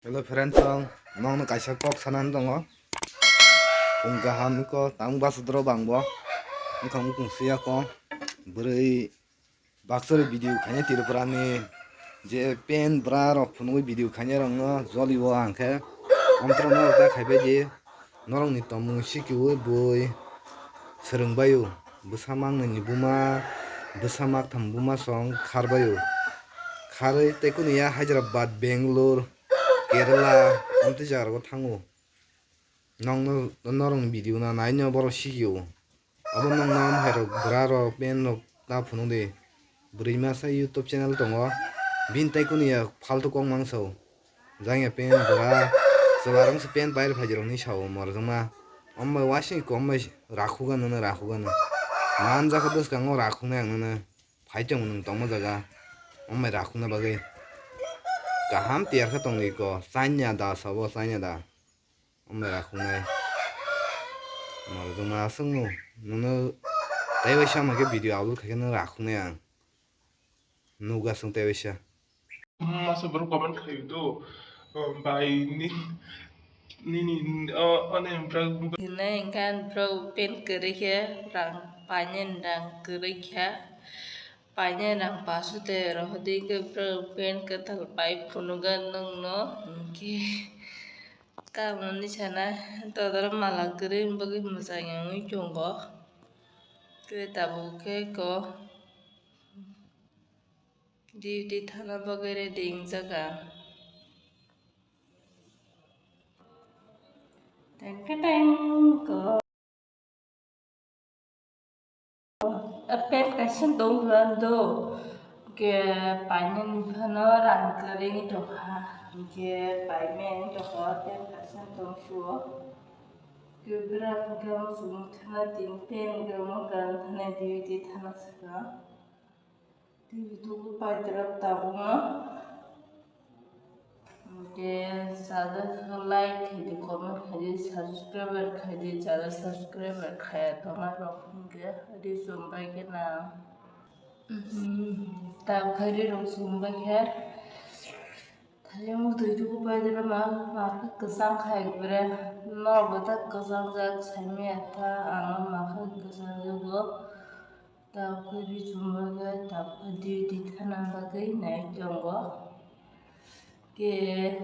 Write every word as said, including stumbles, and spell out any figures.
Hello friends, ang nokno kaisa kok sanani tongo. Phung kaham ko tang bus dro bang bo. Wngkha mukung suya ko. Bwrwi baksa rok video khainai Tripura ni je pen bwra rok phunugwi video khainai rok no joli o ang khe omtro norok ta khaibai di. Norok ni tongmung sikiui bui swrwng bai o. Bwsa mang nwi ni buma, bwsa mak tham buma song khar bai o. Kharwi tei kunu ya Hyderabad, Bangalore, Kerala, amtwi jaga rogo thango. Nokno norokni video no naino borok sikio. Abo nokno amhairok bwrarok penrok ta phunukdi. Bwrwi masa YouTube channel tongo. Bini tai kunu ya faltu kok mangso. Jangya pen bwra chwla rwngse pen pai rwphaidi rokni sao morjongma. Ombai wasing kombai rakhugano no rakhugano. Manjak bwskango rakhunai ang nono. Phai tongo nwng tongma jaga. Ombai rakhungna bagwi. Kaham tiyar khe tongdi ko. Chanya da sabo chanya da. Ombai rakhungnai. Morjongma aswkno. Nono tei waisa ama khe video upload khaikhe nwng rakhungnai ang. Nukgasung tei waisa. Masa borok comment khaio do, bai ni, nini, o, ani bwrang. Hinai hwnkhe ani bwrang pen kwrwi khe rang painani rang kwrwi kha. Painani rang paso te rohordi hwnkhe bwrang pen kwtal pai phunugo nwngno hinkhe. Tamoni sana todoro mala kwrwi bagwi mwchang wngwi tongo. Tei tabuk khe ko duty thana bagwi ready wngjak ang. Teng teng ko. Pen kaisa tong do. Ke painani phano rang kwrwi tongkha. Ke paimen tongkha pen kaisa tong suo. Ke bwrang gam sung thana tin pen gam gan thana duty thana saka. Tei YouTube paitwrwk tabukno. Hwnkhe chajak like khaidi, comment khaidi, subscriber khaidi, chajak subscriber khaya tongnai rok hwnkhe ri chumbai khe na. Mhm. Tabukhe ri rok chumbai khe. Thayung twi tubu paidwla ma, ma khe kwchang khai bwre. Norok bo ta kwchang jak saimaya ta, ang ma khe kwchang jago. Tabukhe ri chumbaga, tabukhe duty thana bagwi nai tongo. Ke